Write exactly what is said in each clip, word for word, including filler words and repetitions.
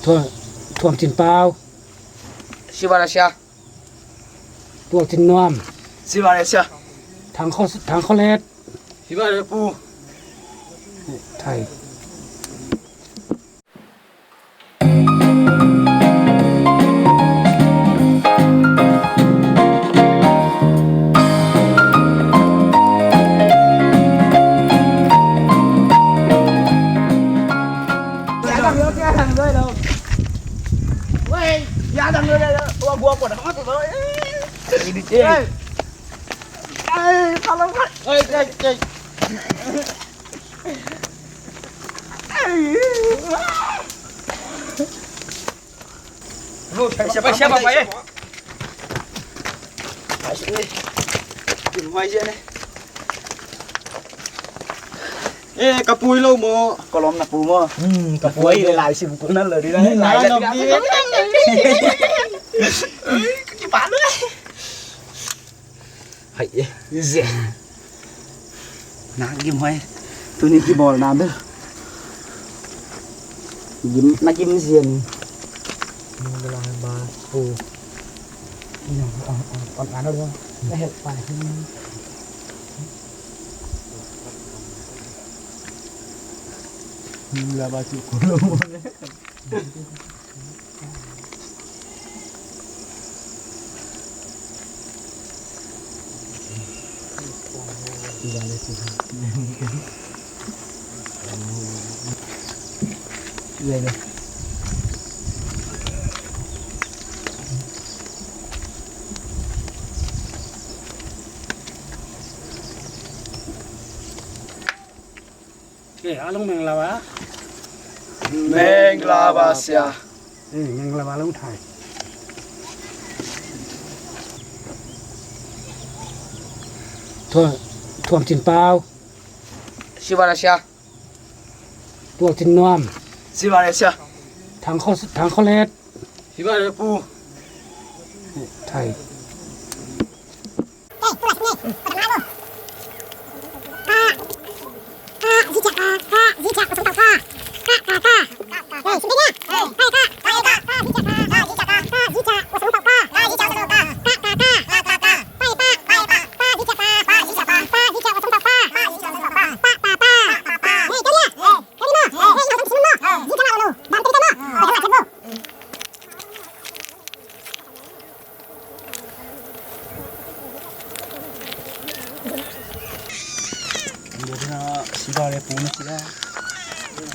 Thuam, Thuam Cin Pau. Siva Asia. Tual Cin Nuam. Siva Asia. Thang Kho, Thang Kho Let. Siva Pu. Thai. Eh, ka pui lo maw? Ka lawm na pu maw? Hmm, ka pui lo. Lai sim ko na lo di na. Hmm, lai na lo di. Ka kipa lo. Hai, eh. Ze. Na gim hai. Tuni kibawl na bel. Gim, na gim zian. Ni bela ba. Oh. Ni on, on, on, on, na help pa. Ni bela ba tu ko lo. Eh, a lung meng lava. Meng lava sia. Eh, meng lava lung thai. Thuam, Thuam Cin Pau. Siva Asia. Tual Cin Nuam. Siva Asia. Thang Kho, Thang Kho Let. Siva Pu. Thai.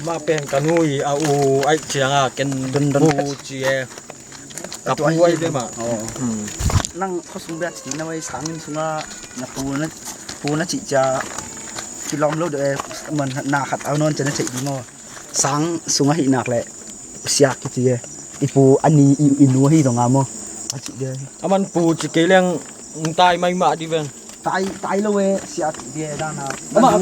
Mah pen ka nu i a u aih cianga ken pu ci e. Ka pu aih ve mah. Nang khuasung bia ci na wai sangin sunga na pu na, pu na cih cia kilawm lo de, man na khat au nawn cia na ceih di maw? Sang sung ahih nak leh siak kici e. I pu a ni i, i nu ahi zong a maw? A cih de. Aman pu ci kei leng tai maimah di veng. Tai, tai lo e, siak kici e dan a. Amah